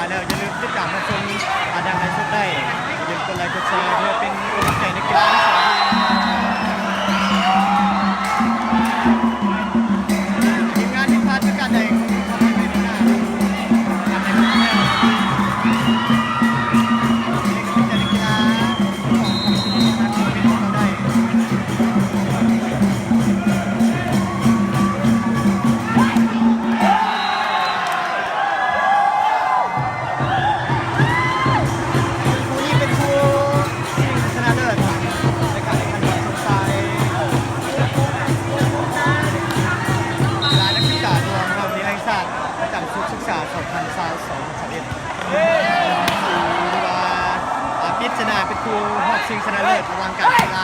ແລ້ວຢ່າລືມຕິດຕາມຮັບຊົມທາງໄລຟ໌ສົດໄດ້. ຢ່າລືມກົດໄລຄ໌ກົດແຊເພື່ອເປັນກຳລັງໃຈໃນກິລາທັງສອງທີມ. ທີມງານຜິດພາດປະກາດໃດ ຜູ້ນີ້ເປັນຜູ້ຊິງຊະນະເລີດໃນການແຂ່ງຂັນວານຊົງຊາຍກິລານັກສຶກສາດວງເຮົາແຫ່ງຊາດ ປະຈຳຊຸດສຶກສາສອງພັນຊາວ ສອງພັນຊາວເອັດ ຖືວ່າ ອາ ປິດສະໜາເປັນຄູ່ຮອບຊິງຊະນະເລີດລະຫວ່າງການກິລາ.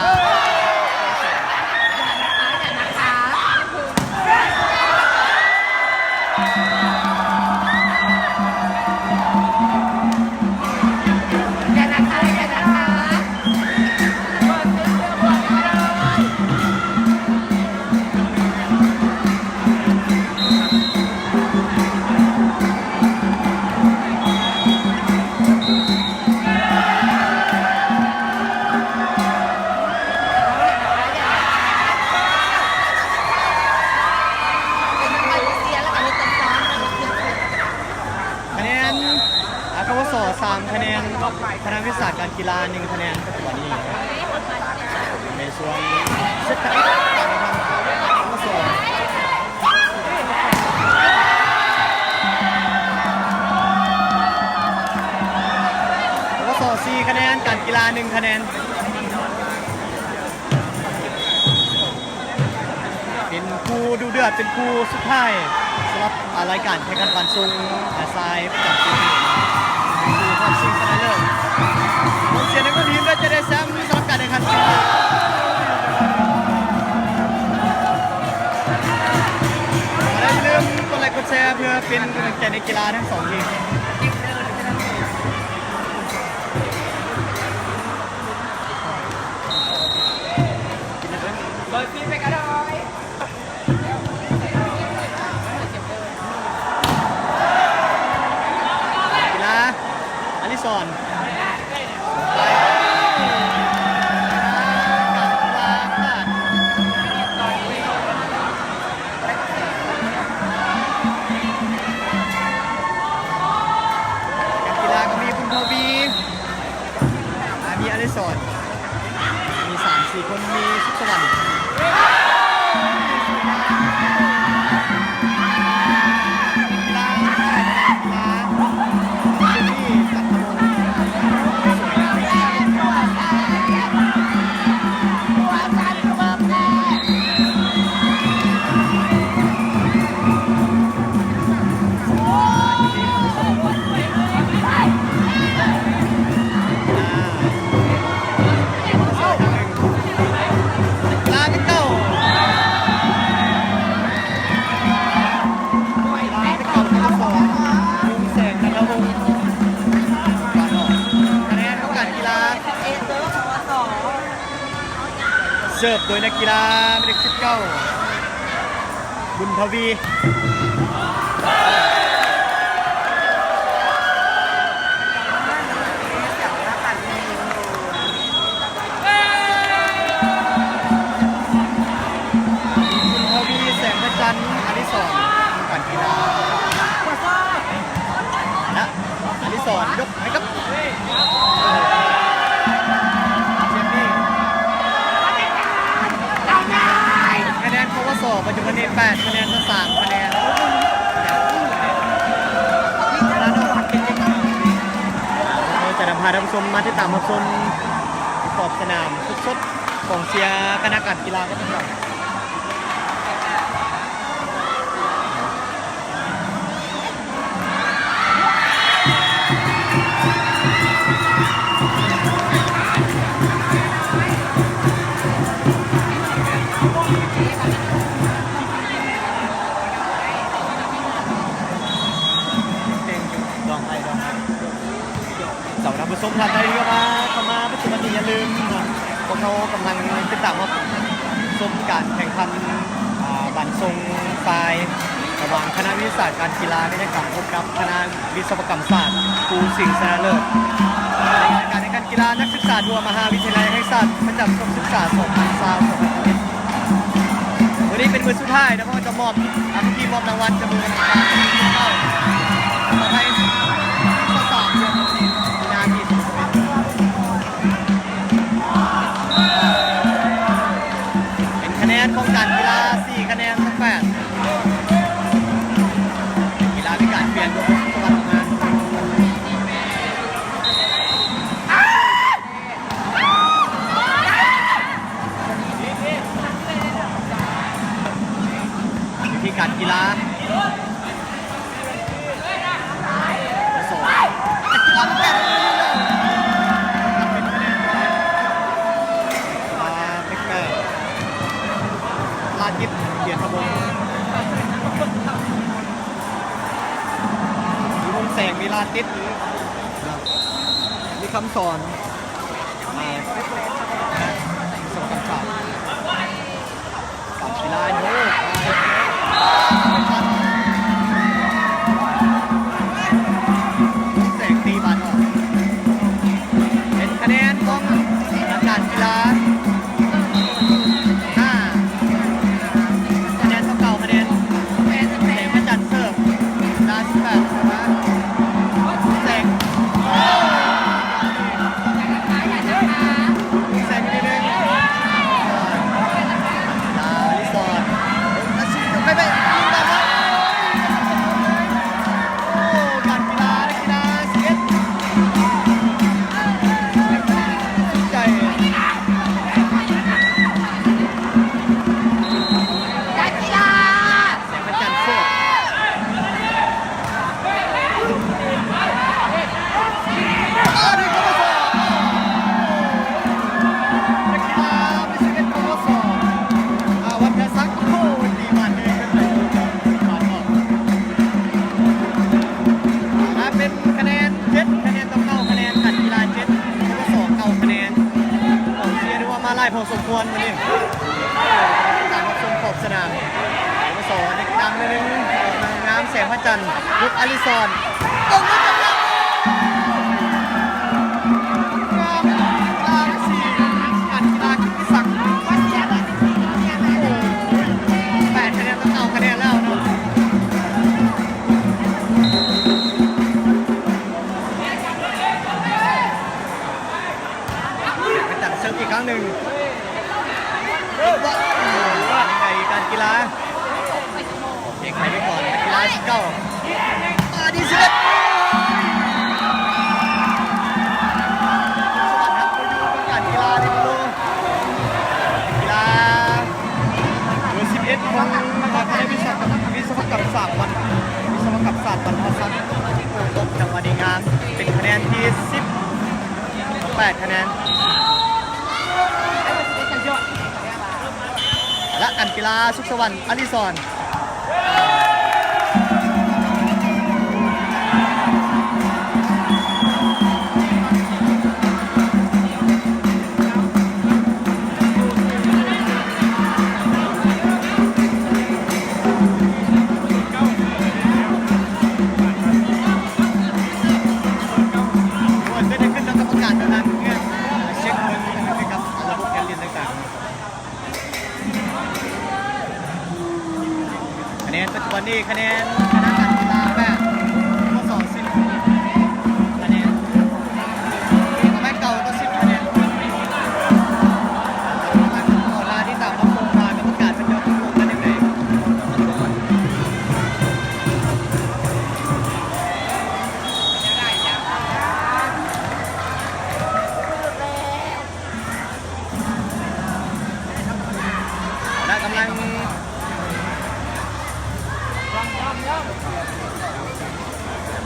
ຄະແນນ ອາ ກວສ ສາມຄະແນນ, ຄະນະວິທະຍາສາດການກິລາ ໜຶ່ງຄະແນນ. ປັດຈຸບັນນີ້ ໃນຊ່ວງເຊັດການແຂ່ງຂັນ ກວສ ກວສ ສີ່ຄະແນນ, ການກິລາ ໜຶ່ງຄະແນນ. ເປັນຄູ່ດຸເດືອດ, ເປັນຄູ່ສຸດທ້າຍສຳລັບ ອາ ລາຍການແຂ່ງຂັນວານຊົງ ອາ ຊາຍປະຈຳປີນີ້ ເປັນຄູ່ຮອບຊິງຊະນະເລີດ. ຜົນເສຍໃນຄູ່ນີ້ກໍຈະໄດ້ແຊ້ມສຳລັບການແຂ່ງຂັນປີນີ້. ແລະ ຢ່າລືມກົດໄລຄ໌ກົດແຊເພື່ອເປັນກຳລັງໃຈໃນກິລາທັງສອງທີມ. ກິລາ ອະລິສອນ ນັກກິລາກໍມີບຸນທະວີ ອາ ມີອະລິສອນ ມີສາມສີ່ຄົນ ມີສຸກສະຫວັນ. ລາວເປັນເກົ້າ ລາວເປັນເກົ້າ ສອງ ວົງແສງ ນັນທະວົງ ຄະແນນຂອງການກິລາ ເສີບໂດຍນັກກິລາໝາຍເລກສິບເກົ້າ ບຸນທະວີ. ທະວີ ແສງພະຈັນ ອະລິສອນ ການກິລາ ແລະ ອະລິສອນ ຍົກໃຫ້ກັບ ເຈມມີ ຄະແນນ ປວສ ປັດຈຸບັນນີ້ ແປດຄະແນນຕໍ່ ສາມຄະແນນ. ເຮົາຈະນຳພາທ່ານຜູ້ຊົມມາຕິດຕາມຮັບຊົມຂອບສະໜາມສົດໆ ກອງເຊຍຄະນະການກິລາກັບພວກເຮົາ. ເຈົ້າ ທ່ານຜູ້ຊົມທ່ານໃດທີ່ເຂົ້າມາ ເຂົ້າມາປັດຈຸບັນນີ້ ຢ່າລືມເນາະ ພວກເຮົາກຳລັງຕິດຕາມຮັບຊົມການແຂ່ງຂັນ ອາ ບານຊົງຊາຍ ະຫວ່າງຄະນະວິທະຍາສາດການກິລາວິທະຍາກຳ ພົບກັບຄະນະວິສະວະກຳສາດ ຄູສິງຊະນະເລີດ. ໃນງານການແຂ່ງຂັນກິລານັກສຶກສາທົ່ວມະຫາວິທະຍາໄລແຫ່ງຊາດ ປະຈຳສົກສຶກສາ ສອງພັນຊາວ ສອງພັນຊາວເອັດ ມື້ນີ້ເປັນມື້ສຸດທ້າຍນະ ເພາະວ່າຈະມອບ ອາ ພິທີມອບລາງວັນຈະມີວັນອັງຄານ ວັນທີຊາວເກົ້າ ຂໍອະໄພ ຊາວສາມ ເດືອນມີນາ ປີສອງພັນຊາວເອັດ. ເປັນຄະແນນຂອງການກິລາ ສີ່ຄະແນນ ແປດ ກິລາມີການປ່ຽນຕົວຜູ້ສະຫວັດອອກມາ. ວິທີການກິລາ ສອງ ນັກກິລາແປດ ອາ ແປດ ລາທິດ ກຽດສະບົງ ມີວົງແສງ ມີລາທິດ ມີຄຳສອນ ອາ ສອງຄຳສອນ. ການກິລາໂຍກ ແສງຕີບາດອອກ ເປັນຄະແນນຂອງການກິລາ ຫ້າຄະແນນຕໍ່ເກົ້າຄະແນນ. ແສງພະຈັນເສີບ ດາວສິບແປດ ມາ ແສງ ແສງນິດໜຶ່ງ ດາວລິສອນ ອາຊີບຍົກໄປ ໄປ ຍິງບານເຂົ້າ ໂອ້ຍ ການກິລາ ນັກກິລາສິບເອັດ ໃຈ ການກິລາ ແສງພະຈັນເສີບ ອາ ເດ້ເຂົ້າມາສອງ ນັກກິລາມີສິບເອັດເຂົ້າມາສອງ ອາ ວັນທະສັກ ໂອ້ຍ ຕີບາດເລີຍ ບາດອອກ ອາ ເປັນຄະແນນເຈັດຄະແນນຕໍ່ເກົ້າຄະແນນ ການກິລາເຈັດ ປະກສ ເກົ້າຄະແນນ. ກອງເຊຍຖືວ່າມາຫຼາຍພໍສົມຄວນມື້ນີ້ ການຮັບຊົມຂອບສະໜາມ ປະກສ ເດັກດັງໜ້ອຍໜຶ່ງ ນາງງາມ ແສງພະຈັນ ລຸກ ອາລິສອນ ເບິ່ງ ງາມ ລາວສີ ການກິລາກິດຕິສັກ ໂອ້ໂຫ ແປດຄະແນນຕໍ່ເກົ້າຄະແນນແລ້ວເນາະ. ອາຈານເສີບອີກຄັ້ງໜຶ່ງ ໃນການກິລາ ເອກໄປກ່ອນ ນັກກິລາສິບເກົ້າ ມາດີສິບເອັດ ສະຫວັດຮັບໄປຢູ່ການກິລາເດໂມໂລ ນັກກິລາ ເບີສິບເອັດຂອງມະຫາວິທະຍາໄລວິສະວະກຳ ວິສະວະກຳສາດບັນ ວິສະວະກຳສາດບັນພະສັກ ຕົບຢ່າງວ່າດີງາມ ເປັນຄະແນນທີສິບ ແປດຄະແນນ ແລະ ການກິລາ ສຸກສະຫວັນ ອາລິສອນ. ໂອ້ຍ ເກີດຫຍັງຂຶ້ນເນາະ ກຳມະການກຳລັງເຊັກເບິ່ງກ່ຽວກັບລະບົບການຫຼິ້ນຕ່າງໆ. ຄະແນນປັດຈຸບັນນີ້ ຄະແນນຄະນະການກິລາແປດ ປະກສ ສິບຄະແນນ ເອົາໄປເກົ້າຕໍ່ສິບຄະແນນ. ເວລາທີ່ຕາມຮັບຊົມວ່າກຳມະການເພິ່ນຈະຕົກລົງກັນຈັ່ງໃດ. ແລະ ກຳລັງ ບໍ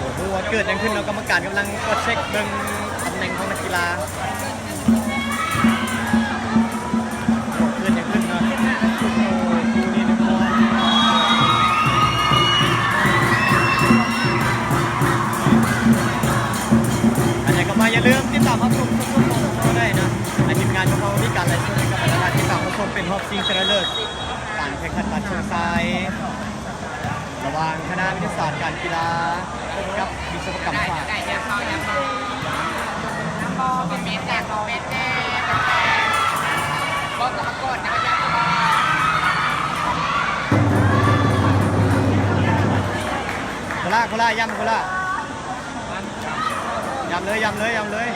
່ຮູ້ວ່າເກີດຫຍັງຂຶ້ນເນາະ ກຳມະການກຳລັງກວດເຊັກເບິ່ງຕຳແໜ່ງຂອງນັກກິລາ ເກີດຫຍັງຂຶ້ນເນາະ. ອັນໃດກໍມາ ຢ່າລືມຕິດຕາມຮັບຊົມສົດໆຂອງພວກເຮົາໄດ້ເນາະ ໃນທີມງານຂອງເຮົາມີການໄລຟ໌ສົດໃຫ້ກັບບັນດາທ່ານທີ່ເຂົ້າມາຊົມ ເປັນຮອບຊິງຊະນະເລີດ ການແຂ່ງຂັນບາດເຊີງຊາຍ ະຫວ່າງຄະນະວິທະຍາສາດການກິລາກັບວິສະວະກຳສາດ. ໂຄລາ ໂຄລາ ຢ້ຳໂຄລາ. ຢ້ຳເລີຍ ຢ້ຳເລີຍ ຢ້ຳເລີຍ.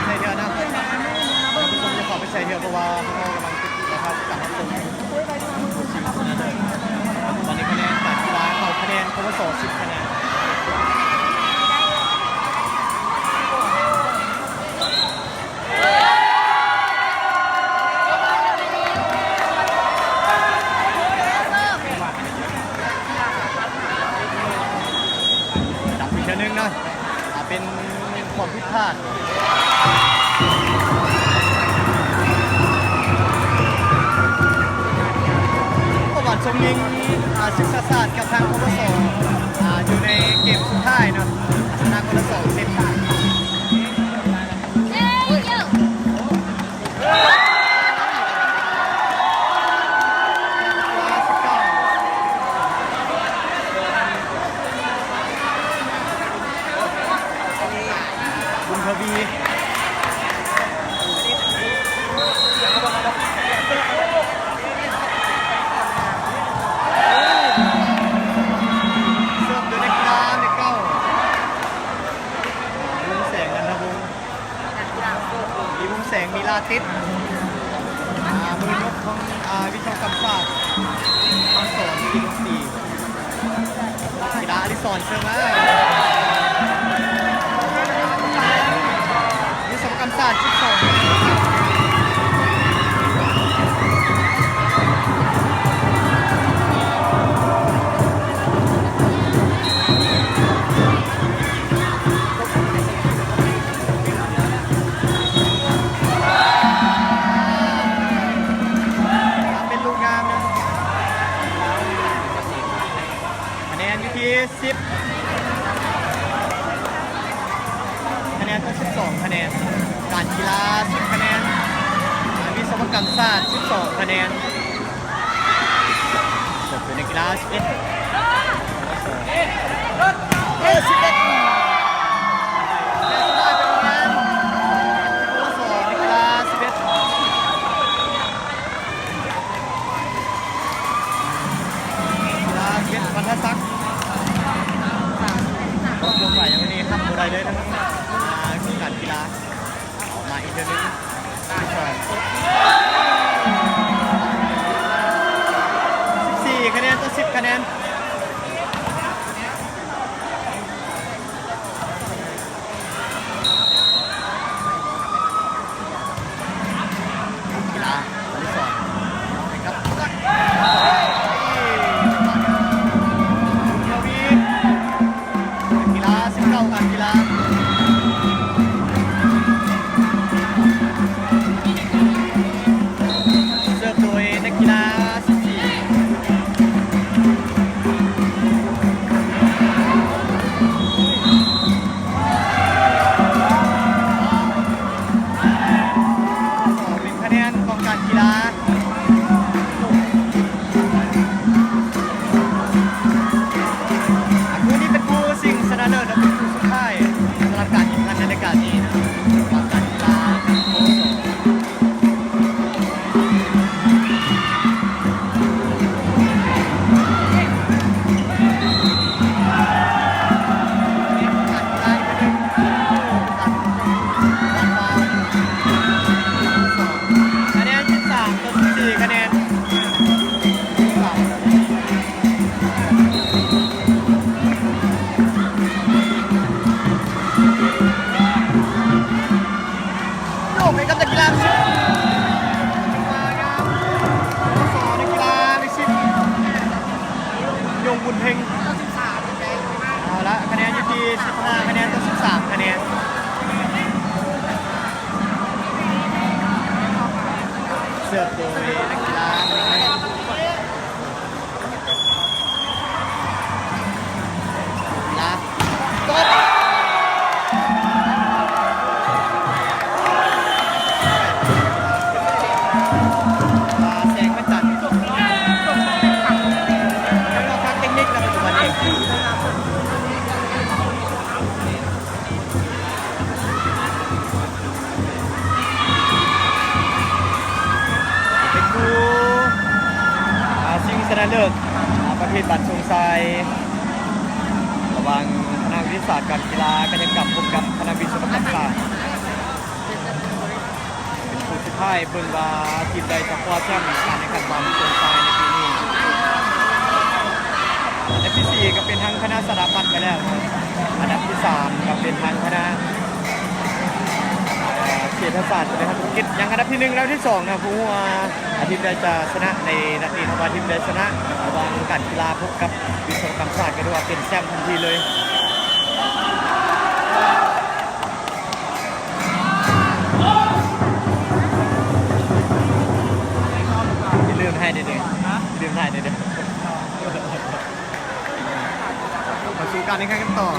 ໃສ່ເທື່ອນະ ທ່ານຜູ້ຊົມ ຢ່າເຂົ້າໄປໃສ່ເທື່ອ ເພາະວ່າພວກເຮົາກຳລັງຕິດລະຄາການຮັບຊົມ. ຕອນນີ້ຄະແນນການກິລາເຂົ້າຄະແນນ ປວສ ສິບຄະແນນ. ຈຳອີກເທື່ອໜຶ່ງເນາະ ເປັນຄວາມຜິດພາດ. ປະຫວັດຊົງຍິງ ອາ ສຶກສາສາດກັບທາງ ປວສ ອາ ຢູ່ໃນເກມສຸດທ້າຍເນາະ ຊະນະ ປວສ ເຊັດ. ບຸນທະວີ ເສີບໂດຍນັກກິລາເບເກີ້າ ວົງແສງ ນັນທະວົງ. ມີວົງແສງ ມີລາຕິດ ອາ ມືຍົກຂອງ ອາ ວິສະວະກຳສາດ ພັນສອງ ທີ່ລົງສີ ກິລາອະລິສອນ ເສີບມາ ວິສະວະກຳສາດ ສິບສອງ. ເປັນລູກງາມນະ ຄະແນນຢູ່ທີ່ສິບຄະແນນຕໍ່ສິບສອງຄະແນນ. ການກິລາສິບຄະແນນ ວິສະວະກຳສາດສິບສອງຄະແນນ. ຈົບຢູ່ໃນກິລາສິບເອັດ ເອີ ສິບເອັດ ແລະສຸດທ້າຍເປັນຄະແນນ ປວສ ໃນກິລາສິບເອັດ ກິລາສິບເອັດ ວັນທະສັກ. ບໍ່ລົງໄປ ຍັງມີຮັບບໍ່ໄດ້ເລີຍນະ ການກິລາ. ເອົາມາອີກເທື່ອໜຶ່ງ ສິບສີ່ຄະແນນຕໍ່ສິບຄະແນນ. ອອກໃຫ້ກັບນັກກິລາ ສອງນັກກິລາ ວິສິດ ຍົງບຸນເພັງ. ເອົາລະ ຄະແນນຢູ່ທີ່ສິບຫ້າຄະແນນຕໍ່ສິບສາມຄະແນນ ເສີບໂດຍນັກກິລາ ລາ ແສງພະຈັນ ເທກນິກໃນປັດຈຸບັນນີ້ ເປັນຄູ່ ອາ ຊິງຊະນະເລີດ ອາ ປະເພດບັນຊົງຊາຍ ລະຫວ່າງຄະນະວິທະຍາສາດການກິລາກາຍະກຳ ພົບກັບຄະນະວິສະວະກຳສາດ. ເປັນຄູ່ສຸດທ້າຍ ເບິ່ງວ່າທີມໃດຈະຄວ້າແຊ້ມການແຂ່ງຂັນບັນຊົງຊາຍໃນປີນີ້. ອັນດັບທີສີ່ກໍເປັນທາງຄະນະສະຖາປັດໄປແລ້ວເນາະ ອັນດັບທີສາມກໍເປັນທາງຄະນະ ເອີ ເສດຖະສາດບໍລິຫານທຸລະກິດ. ຍັງອັນດັບທີໜຶ່ງ ແລະ ທີສອງນະ ບໍ່ຮູ້ວ່າທີມໃດຈະຊະນະໃນນັດນີ້ ຖ້າວ່າທີມໃດຊະນະ ລະຫວ່າງການກິລາພົບກັບວິສະວະກຳສາດ ກໍຖືວ່າເປັນແຊ້ມທັນທີເລີຍ. ຢ່າລືມຖ່າຍແດ່ເດີ ຢ່າລືມຖ່າຍແດ່ເດີ. ມາສູ່ການແຂ່ງຂັນກັນຕໍ່.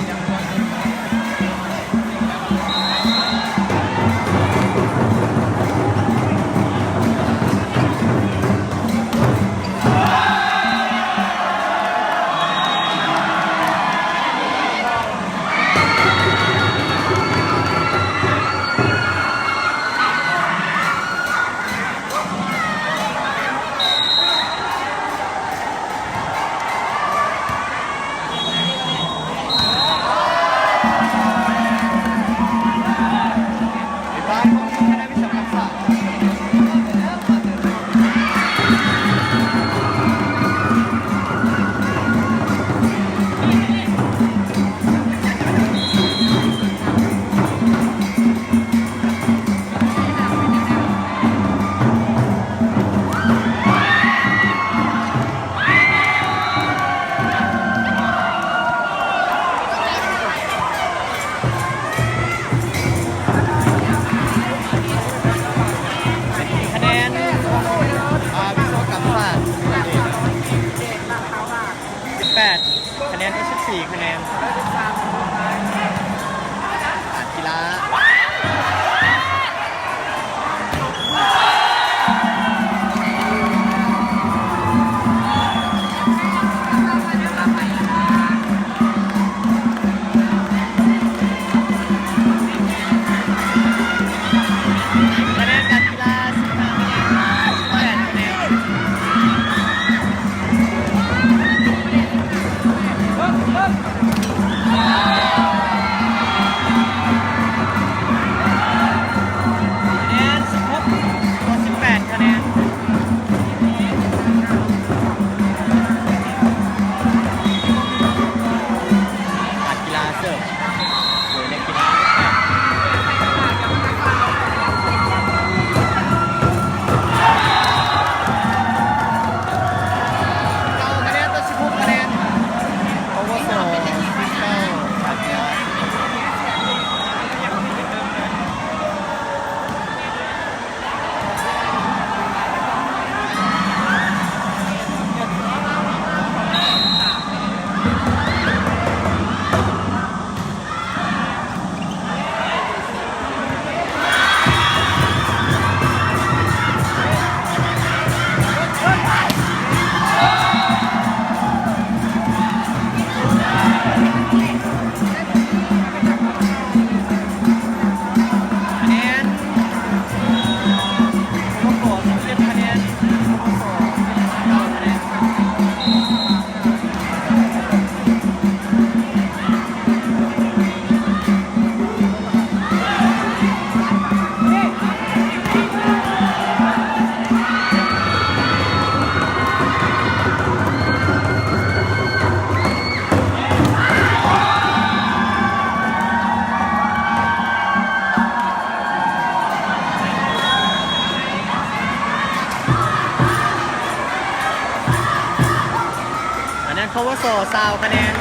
ປວສ ຊາວຄະແນນ,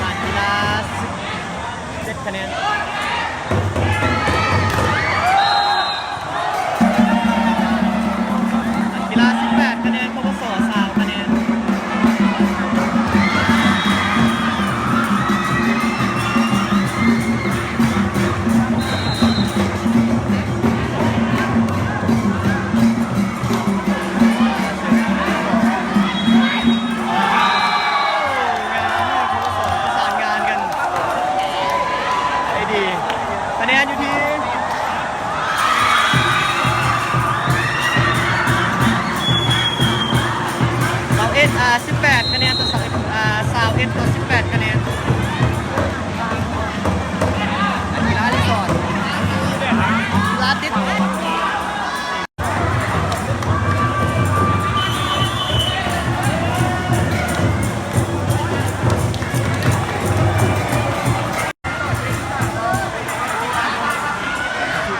ການກິລາ ສິບເຈັດຄະແນນ, ການກິລາ ສິບແປດຄະແນນ, ປວສ ຊາວຄະແນນ. ປະສານງານກັນໄດ້ດີ. ຄະແນນຢູ່ທີ່ ຊາວເອັດ ອາ ສິບແປດຄະແນນຕໍ່ ຊາວເອັດ ອາ ຊາວເອັດຕໍ່ ສິບແປດຄະແນນ. ນັກກິລາທີ່ສອນ ລາຕິດ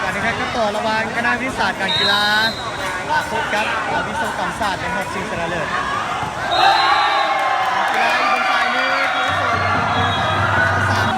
ການແຂ່ງຂັນກັນຕໍ່ລະຫວ່າງຄະນະວິທະຍາສາດການກິລາ ມາພົບກັບ ອາ ວິສະວະກຳສາດໃນຮອບຊິງຊະນະເລີດ. ການກິລາຢູ່ເບື້ອງຊ້າຍມື ສາມ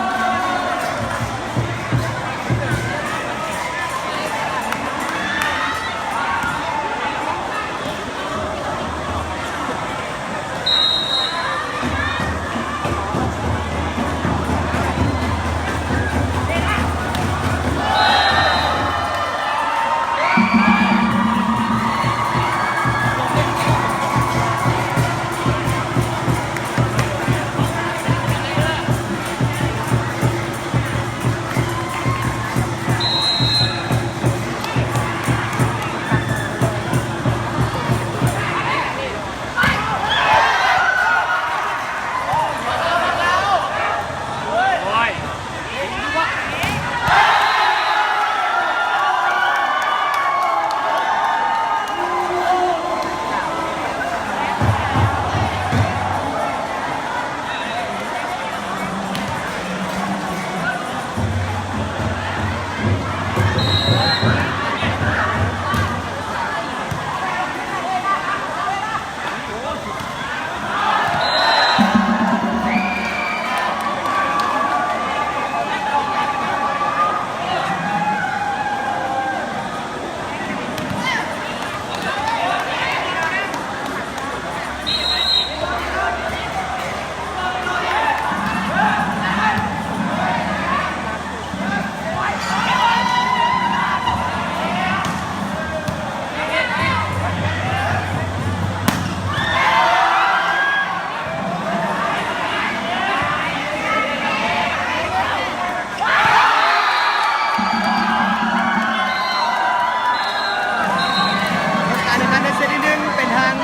ການແຂ່ງຂັນໃນເຊດທີໜຶ່ງ ເປັນທາງ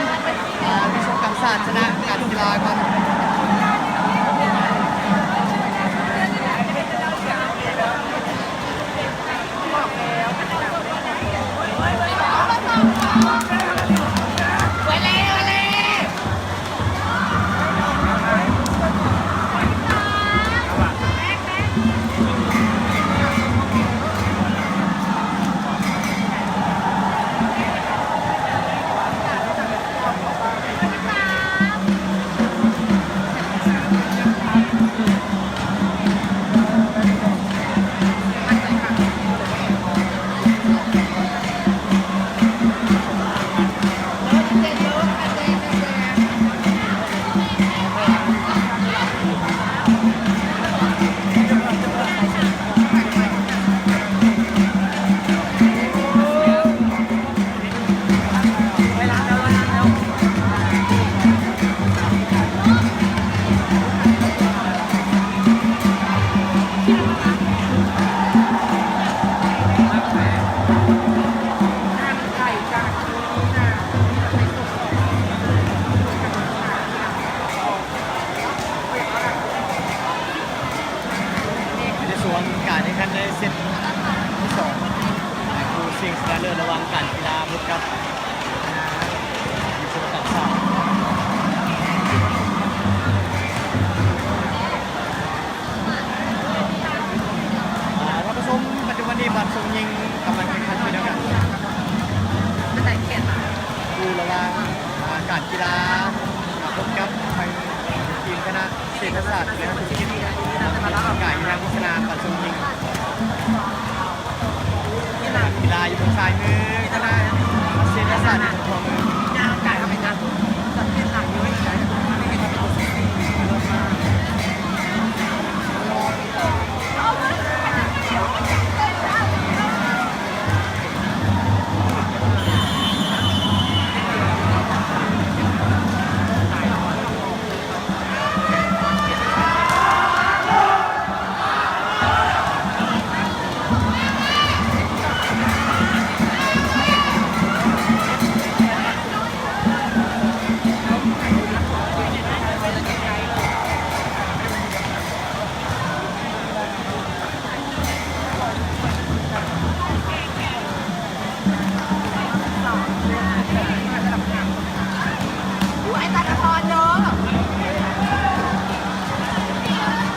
ອາ ວິສະວະກຳສາດຊະນະການກິລາກ່ອນ. ໃນຊ່ວງການແຂ່ງຂັນໃນເຊດທີສອງ ຄູ່ຊິງຊະນະເລີດລະຫວ່າງການກິລາ ພົບກັບ ວິສະວະກຳສາດ. ອາ ທ່ານຜູ້ຊົມ, ປັດຈຸບັນນີ້ບານຊົງຍິງກຳລັງແຂ່ງຂັນຢູ່ນຳກັນ ຄູ່ລະຫວ່າງ ອາ ການກິລາ ຊ້າຍມືທະນາຍເສດຖະສາດ ຂວາມື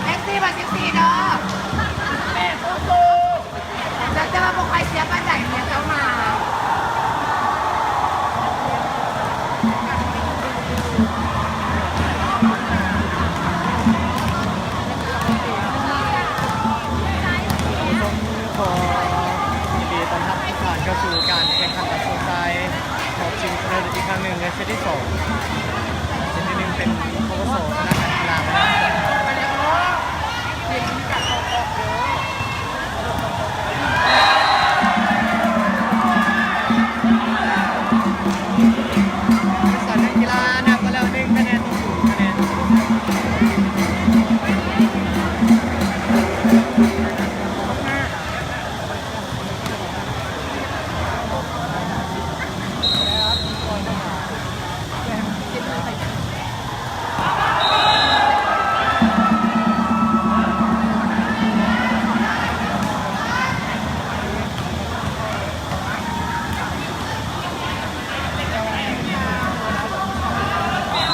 ເອັຟຊີ ເບີສິບສີ່ເດີ ແຕ່ວ່າບໍ່ຄ່ອຍເຊຍປານໃດ ເຊຍເຈົ້າມາ. ທ່ານຜູ້ຊົມ ຂໍຍິນດີຕ້ອນຮັບທຸກທ່ານເຂົ້າສູ່ການແຂ່ງຂັນຕັດໂສ້ຊາຍ ຮອບຊິງຊະເລີດອີກຄັ້ງໜຶ່ງ ໃນເຊດທີສອງ ເຊດທີໜຶ່ງເປັນ ປກສ ຊະນະການກິລາໄປແລ້ວ. ສາຍເລ່ນກິລານຳໄປແລ້ວ ໜຶ່ງຄະແນນຕໍ່ສູນຄະແນນ.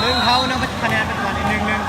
ໜຶ່ງເທົ່ານະ ຄະແນນປັດຈຸບັນນີ້ ໜຶ່ງໜຶ່ງ.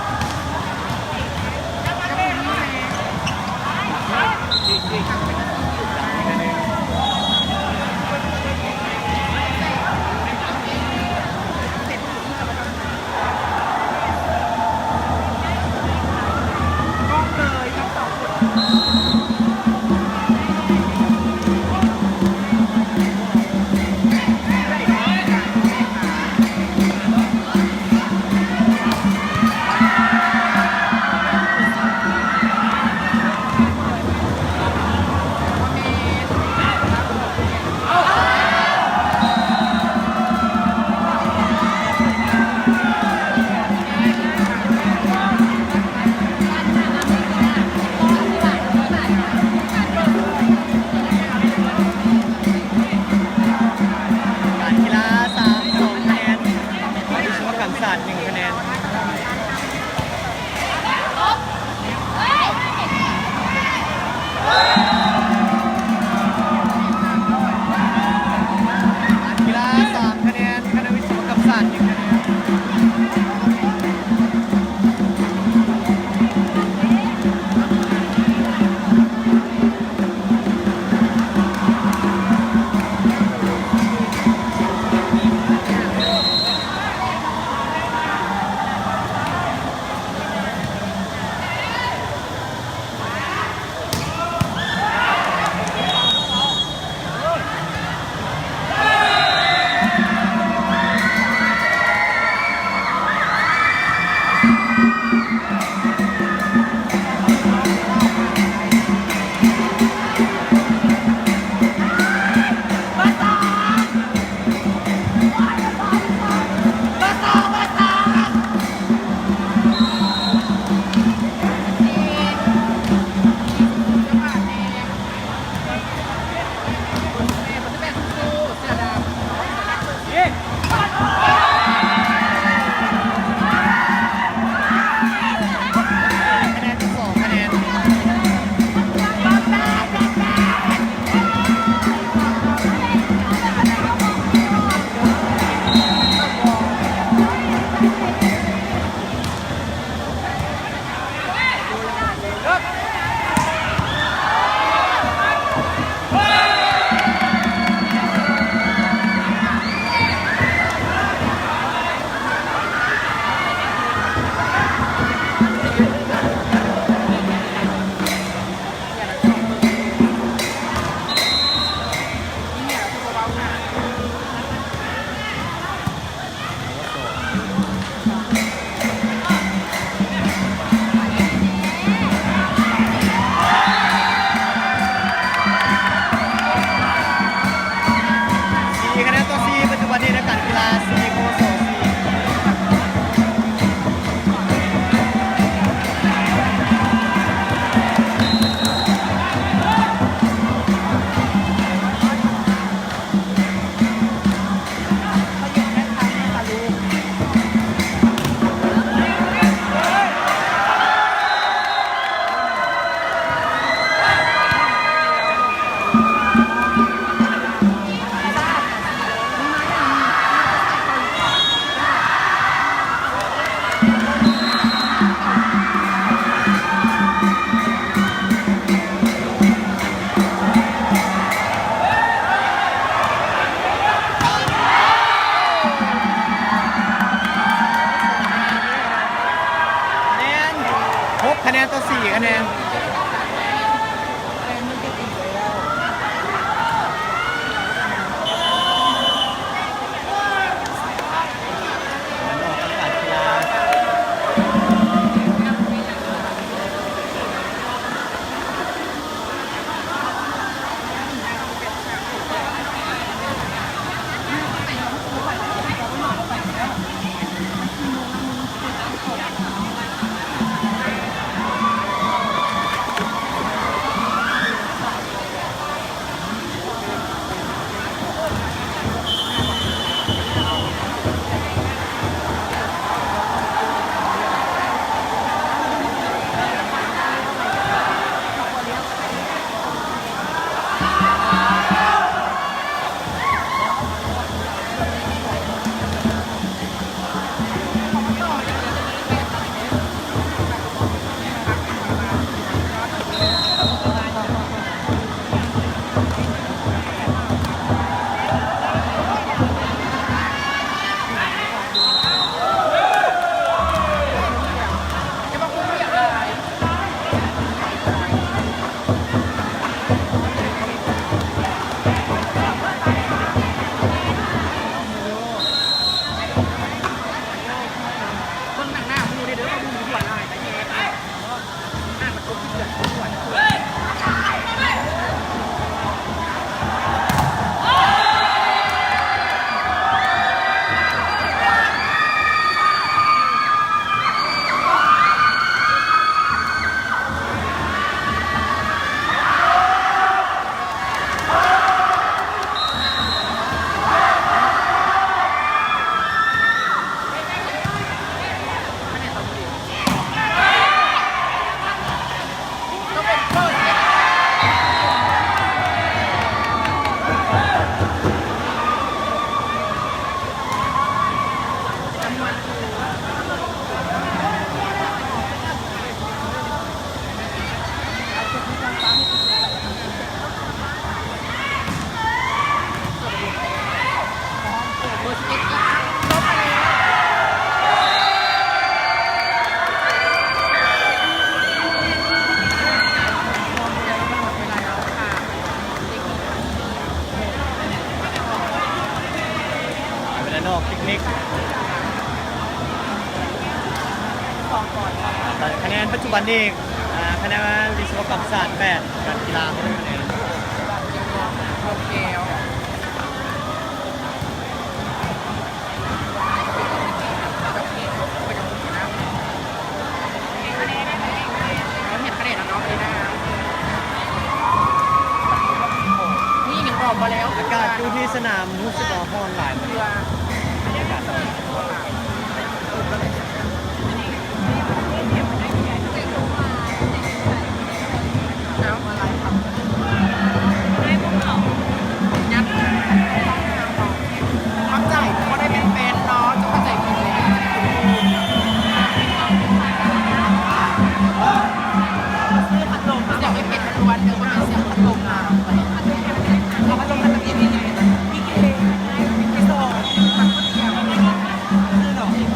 ອອກປິກນິກ. ຄະແນນປັດຈຸບັນນີ້ ອາ ຄະແນນວິສະວະກຳສາດແປດ ການກິລາຫົກຄະແນນ. ເຫັນຄະແນນແລ້ວເນາະ ນີ້ນະ ນີ້ຍັງບອກບໍ່ແລ້ວ ອາກາດຢູ່ທີ່ສະໜາມຮູ້ສຶກວ່າຮ້ອນຫຼາຍ. ເຂົ້າໃຈ ບໍ່ໄດ້ແມ່ນແຟນເນາະ ເຈົ້າເຂົ້າໃຈຜິດແລ້ວ. ສຽງເປັນພັດລົມ ເອີ ບໍ່ແມ່ນສຽງພັດລົມນະ ເອົາພັດລົມມາຕິດນີ້ ມີເກ ມີສອງ ມັນບໍ່ດຽວ ຄືເນາະ.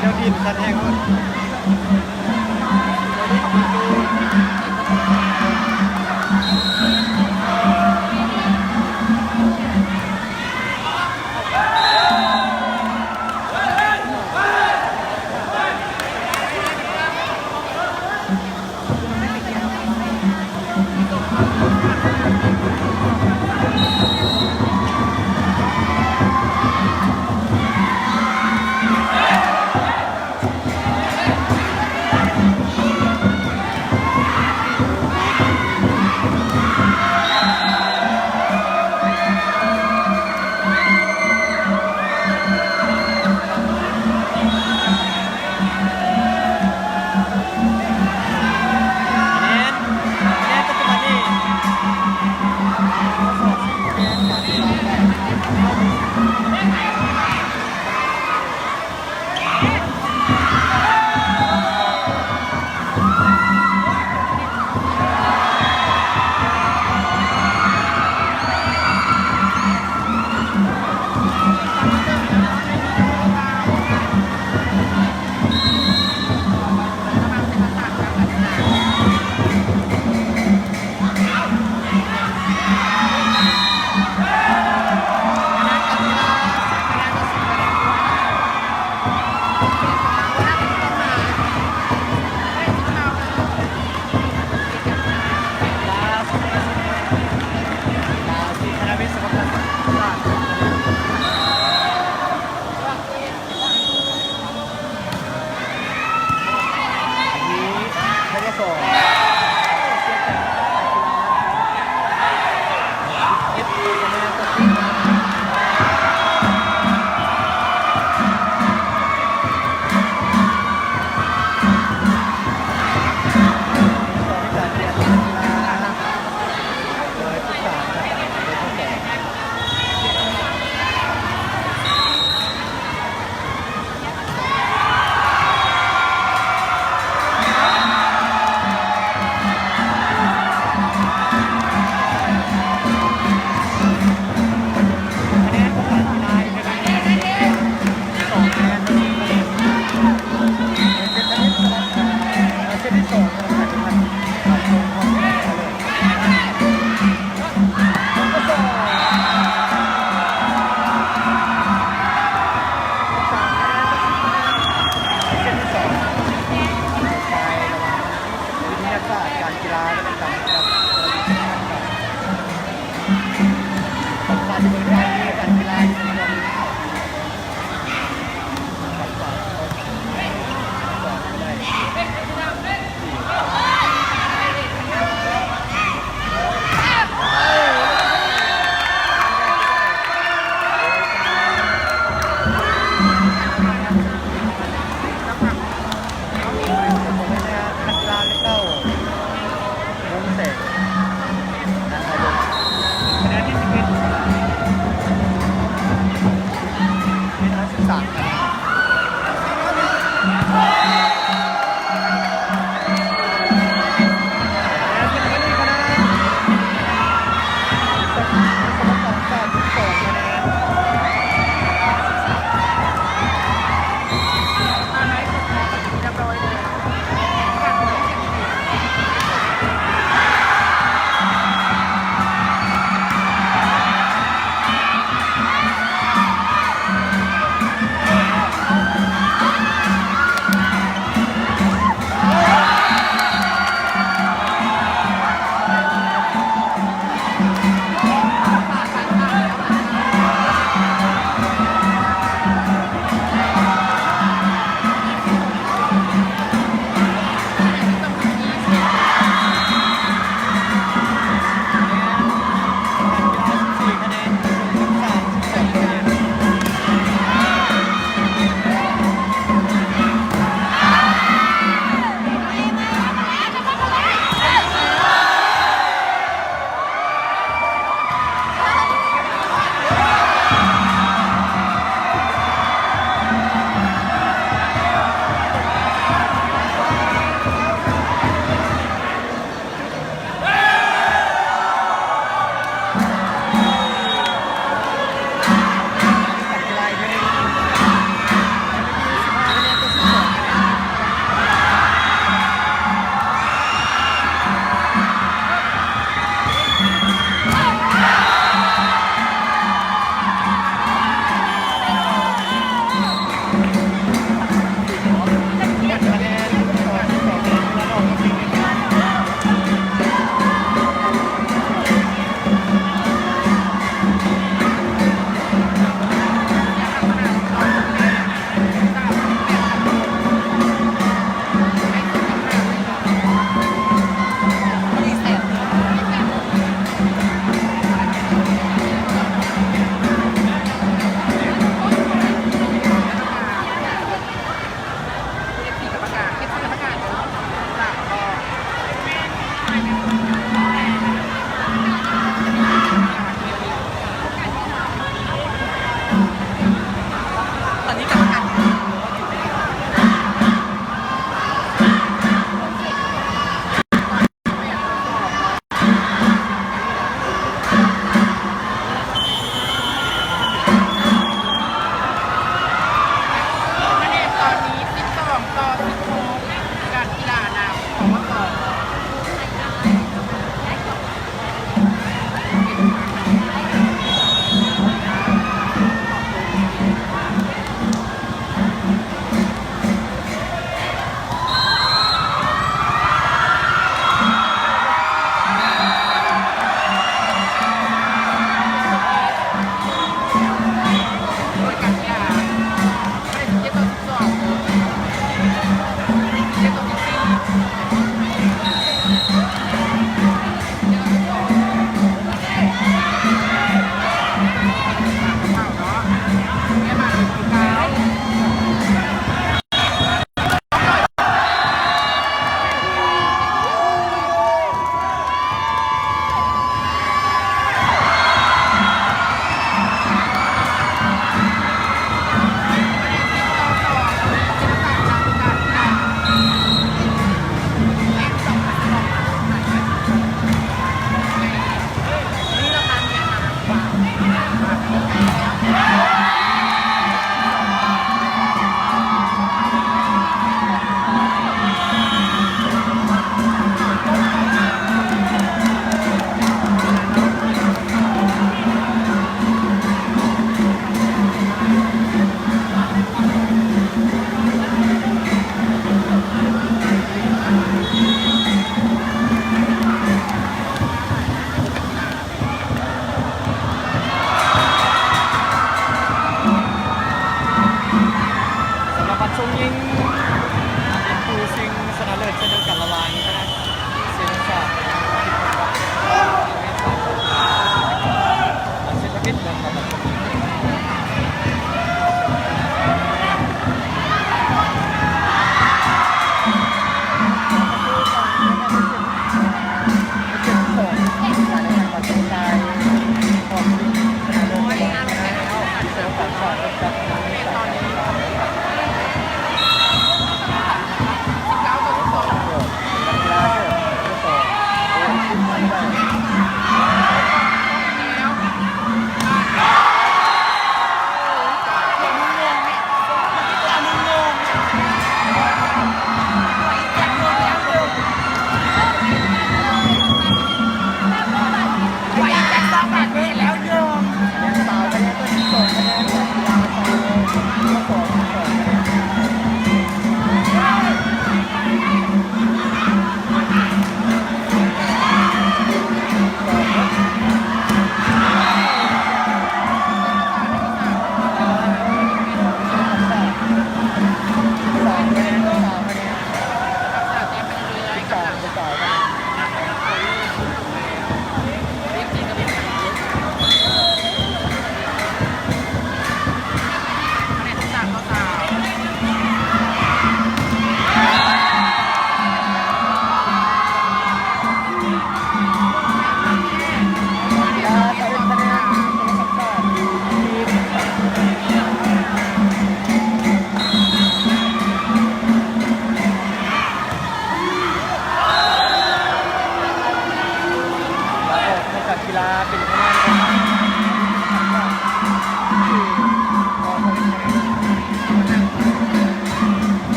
ແນວດິນສັ່ນແຮງພຸ້ນ.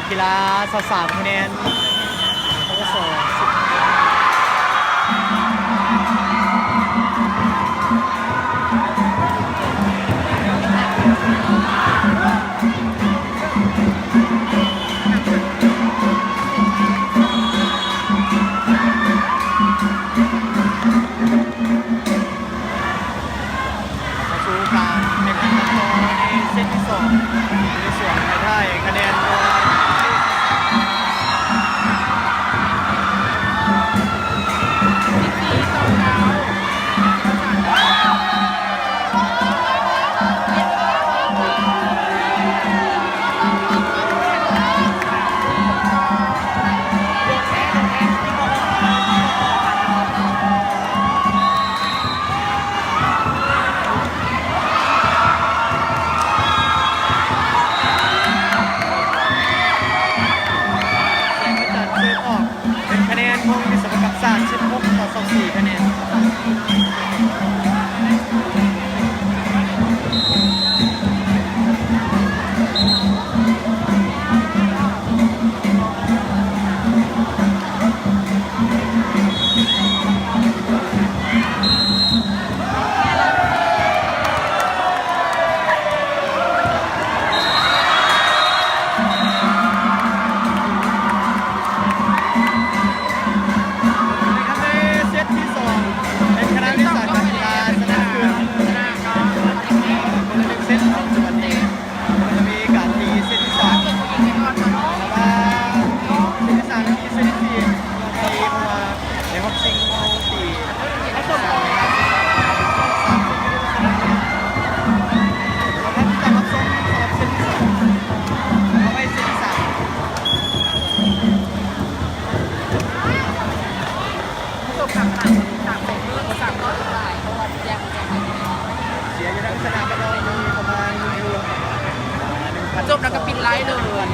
ກິລາຊາວສາມຄະແນນ ປກສ ສິບ. ເຂົ້າສູ່ການແຂ່ງຂັນກັນຕໍ່ໃນເຊດທີສອງ ໃນຊ່ວງທ້າຍໆ ຄະແນນ ແສງອາຈານເສີມອອກ ເປັນຄະແນນຂອງວິສະວະກັບສາດ ສິບຫົກຕໍ່ຊາວສີ່ຄະແນນ. ໃນເຊດທີສອງ ເປັນຄະນະວິສາການກິລາຊະນະຂຶ້ນ ຄົນລະໜຶ່ງເຊດເນາະ ບັດນີ້ ມັນຈະມີການຕີເຊດທີສາມ ແຕ່ວ່າເຊດທີສາມ ແລະ ເຊດທີສີ່ ເພາະວ່າໃນຮອບຊິງເຮົາຕີ ເຮົາຈະຮັບຊົມສຳລັບເຊດທີສາມ ເຮົາໄວ້ເຊດທີສາມ. ເສຍຢູ່ທາງຊະນະກະດອງມີປະມານຢູ່ ຈົບແລ້ວກະປິດໄລເລີຍ.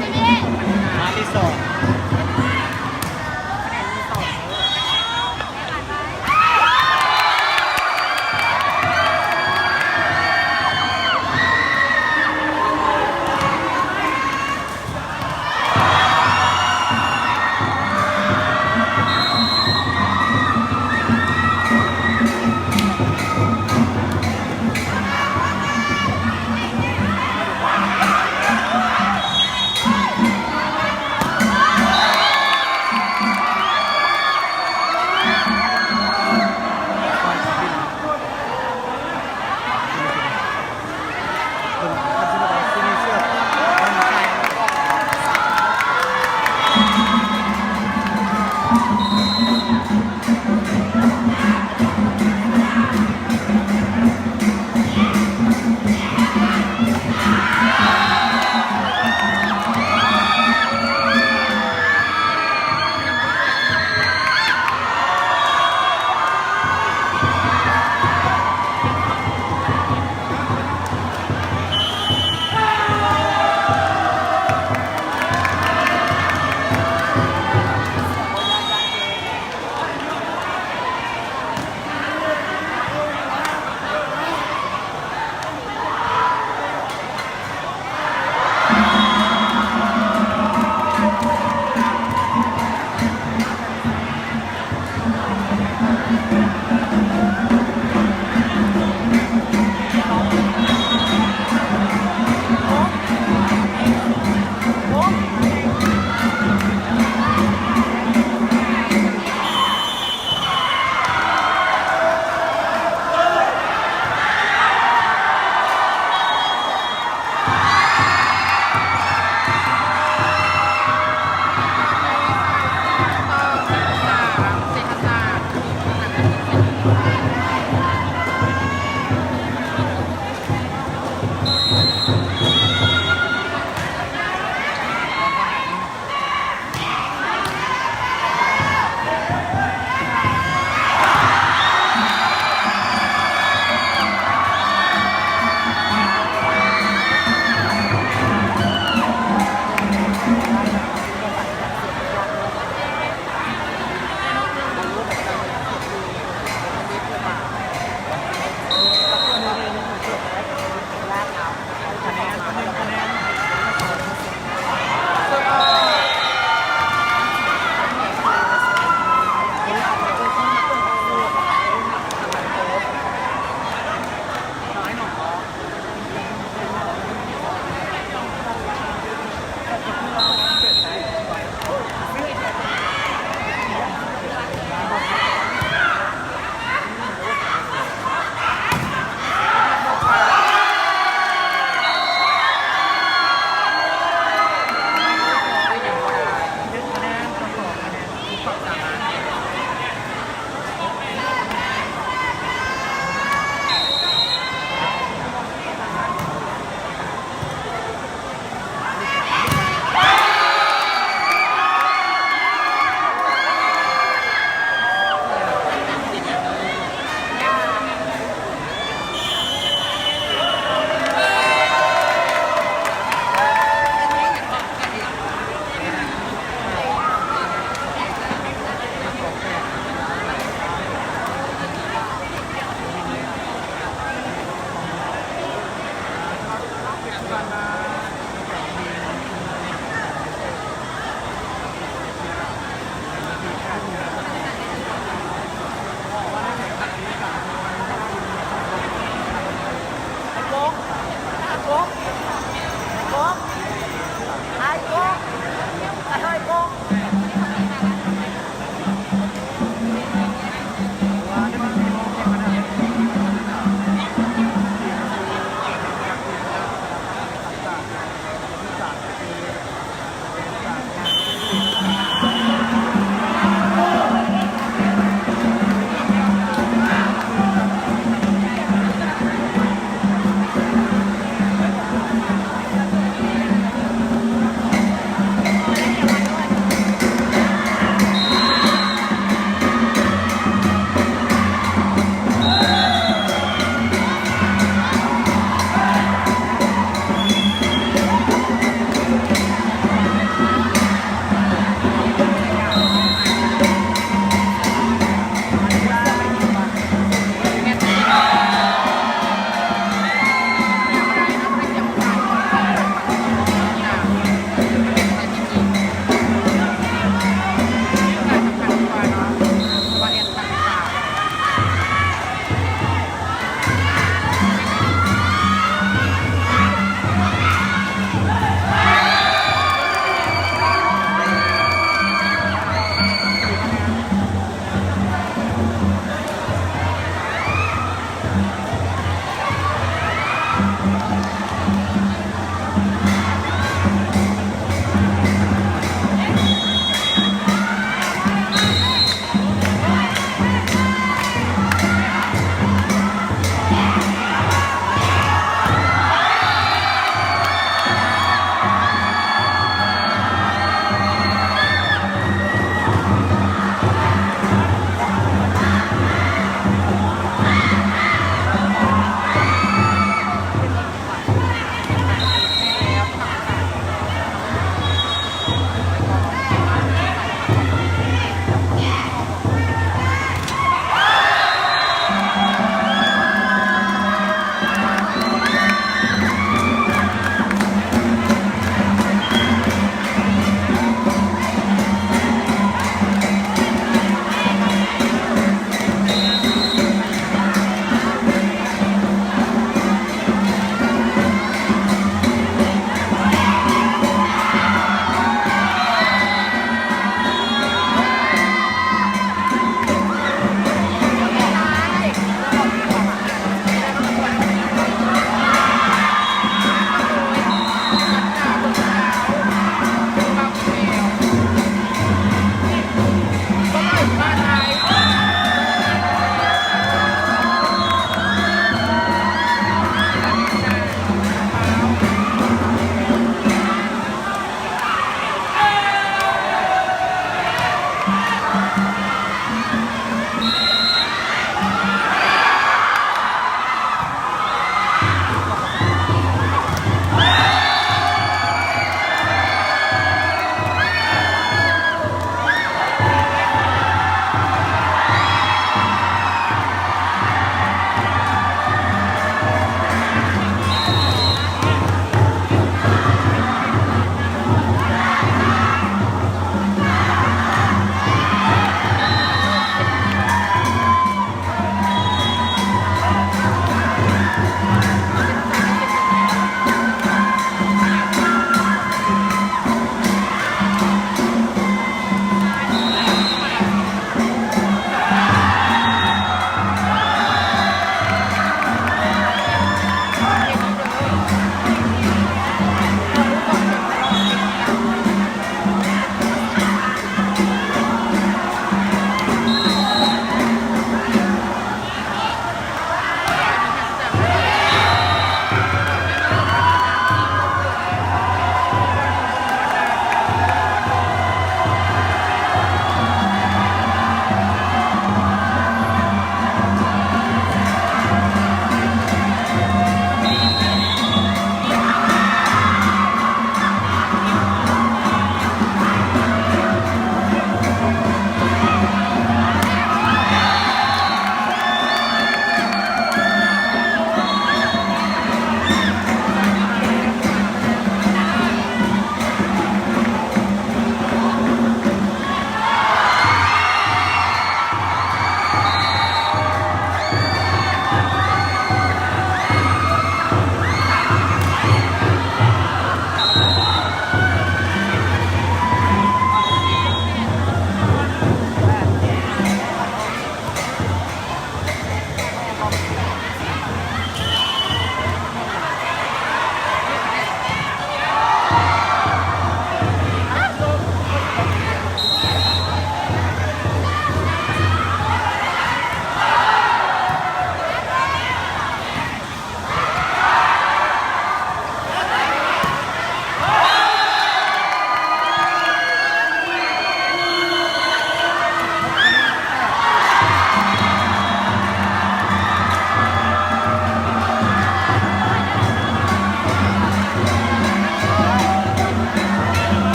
ມາທີ່ສອງ.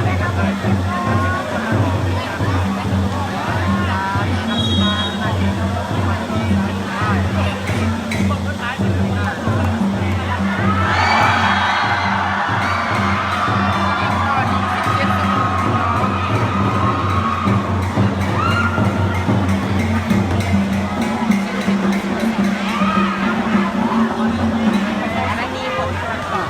ອັນນີ້ຜົນປະກອບ.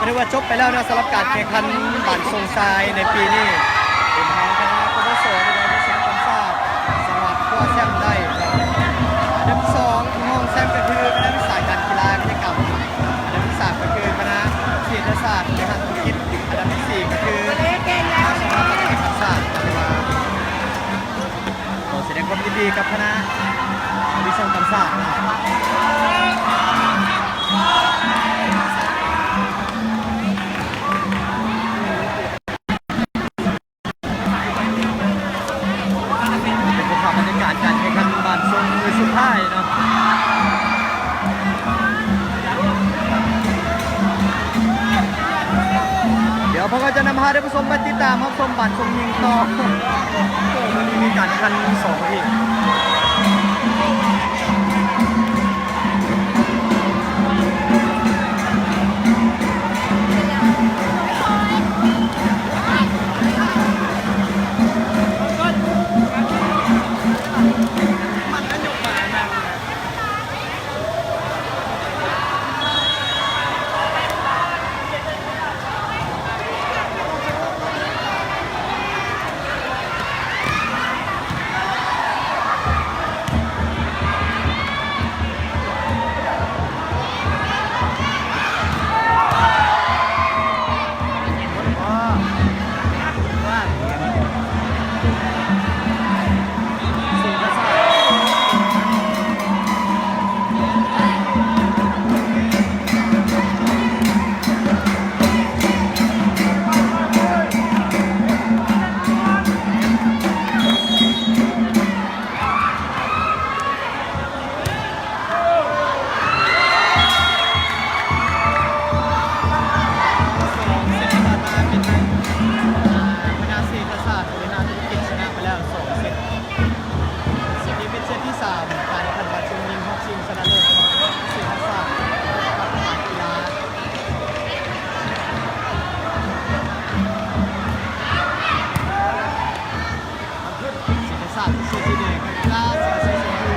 ຖືວ່າຈົບໄປແລ້ວເນາະ ສຳລັບການແຂ່ງຂັນບ້ານຊົງຊາຍໃນປີນີ້ ເປັນຂອງຄະນະ ປວສ ໂດຍວິສາຫະກຳຊາດ ສາມາດຄວ້າແຊ້ມໄດ້ເນາະ. ອັນດັບສອງຮອງແຊ້ມກໍຄືຄະນະວິຊາການກິລາກິດຈະກຳ, ອັນດັບທີສາມກໍຄືຄະນະເສດຖະສາດບໍລິຫານທຸລະກິດ, ອັນດັບທີສີ່ກໍຄືຄະນະສາສະນະກຳຊາດ ຫຼືວ່າ ຂໍສະແດງຄວາມຍິນດີກັບຄະນະວິສາຫະກຳຊາດເນາະ. ເປັນພາບບັນຍາກາດການແຂ່ງຂັນບ້ານຊົງມື້ສຸດທ້າຍເນາະ. ດຽວພວກເຮົາຈະນຳພາທ່ານຜູ້ຊົມໄປຕິດຕາມຮັບຊົມບ້ານຊົງຍິງຕໍ່. ໂອ້ ມື້ນີ້ມີການແຂ່ງຂັນສອງປະເພດ. ສອງເຊັດທີ່ຜ່ານມາເປັນທາງ ອາ ຄະນະເສດຖະສາດບໍລິຫານທຸລະກິດ ຊະນະໄປແລ້ວສອງເຊັດ. ເຊັດນີ້ເປັນເຊັດທີສາມ ການແຂ່ງຂັນບ້ານຊົງຍິງຮອບຊິງຊະນະເລີດ ເສດຖະສາດກັບການກິລາ. ເສດຖະສາດ ເສື້ອສີແດງ ແລະ ກິລາ ເສື້ອສີຊົມພູ.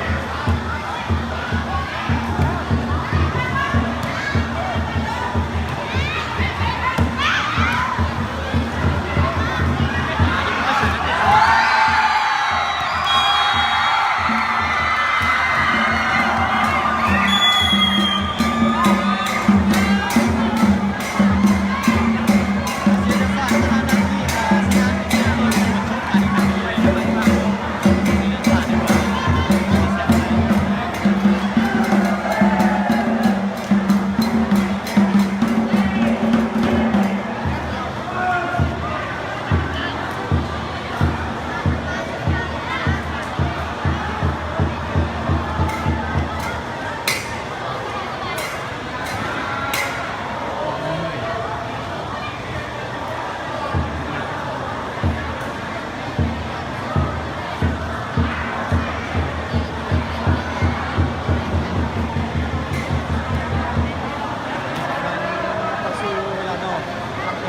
ເຂົ້າສູ່ເວລານອກ ຄັ້ງທີ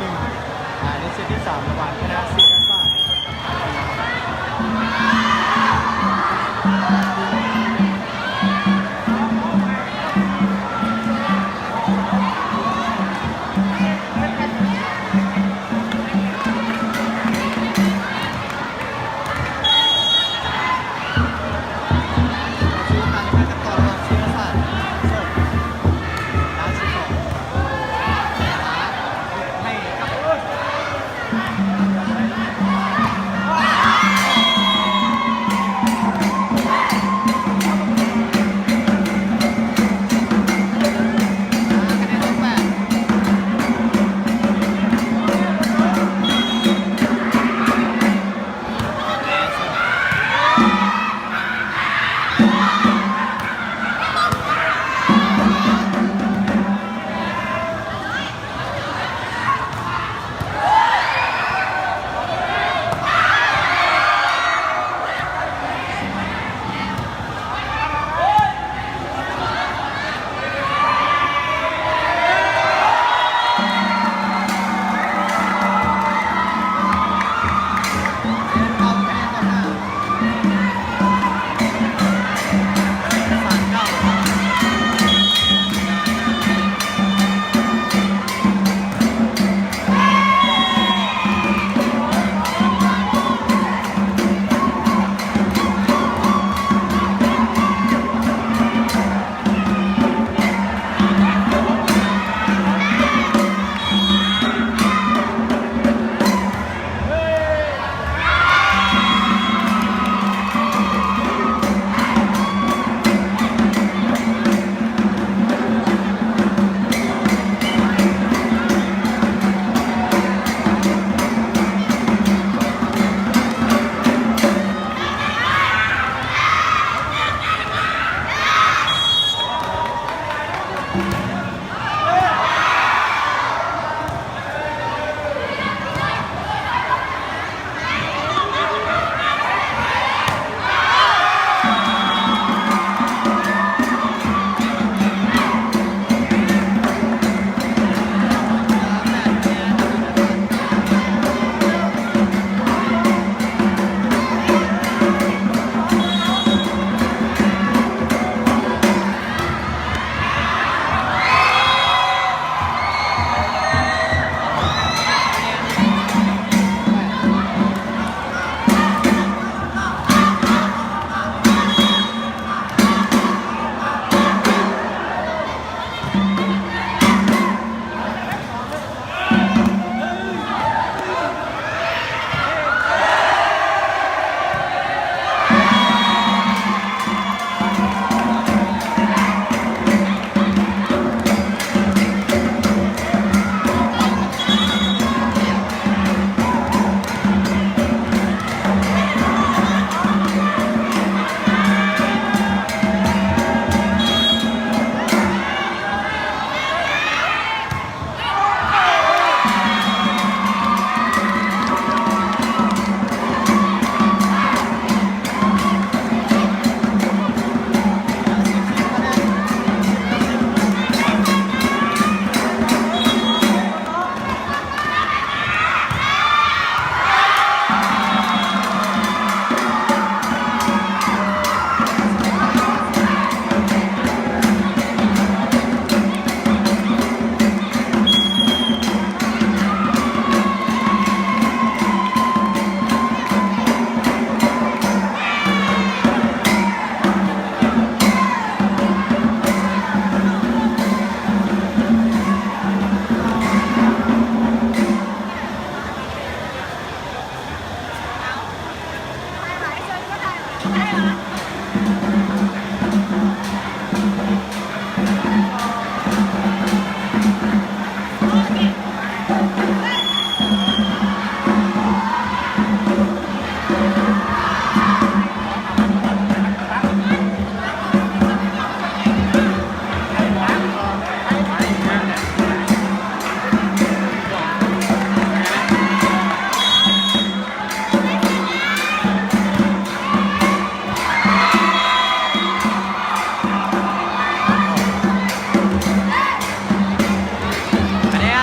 ໜຶ່ງ ອ່າ ໃນເຊັດທີສາມ ລະຫວ່າງຄະນະເສດຖະສາດ. ໃຫ້ກັບ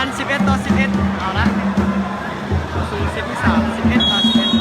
ອັນສິບເອັດຕໍ່ສິບເອັດ ເອົາລະ ເຂົ້າສູ່ເຊດທີສາມ ສິບເອັດຕໍ່ສິບເອັດ.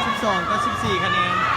ສິບສອງຕໍ່ສິບສີ່ຄະແນນ.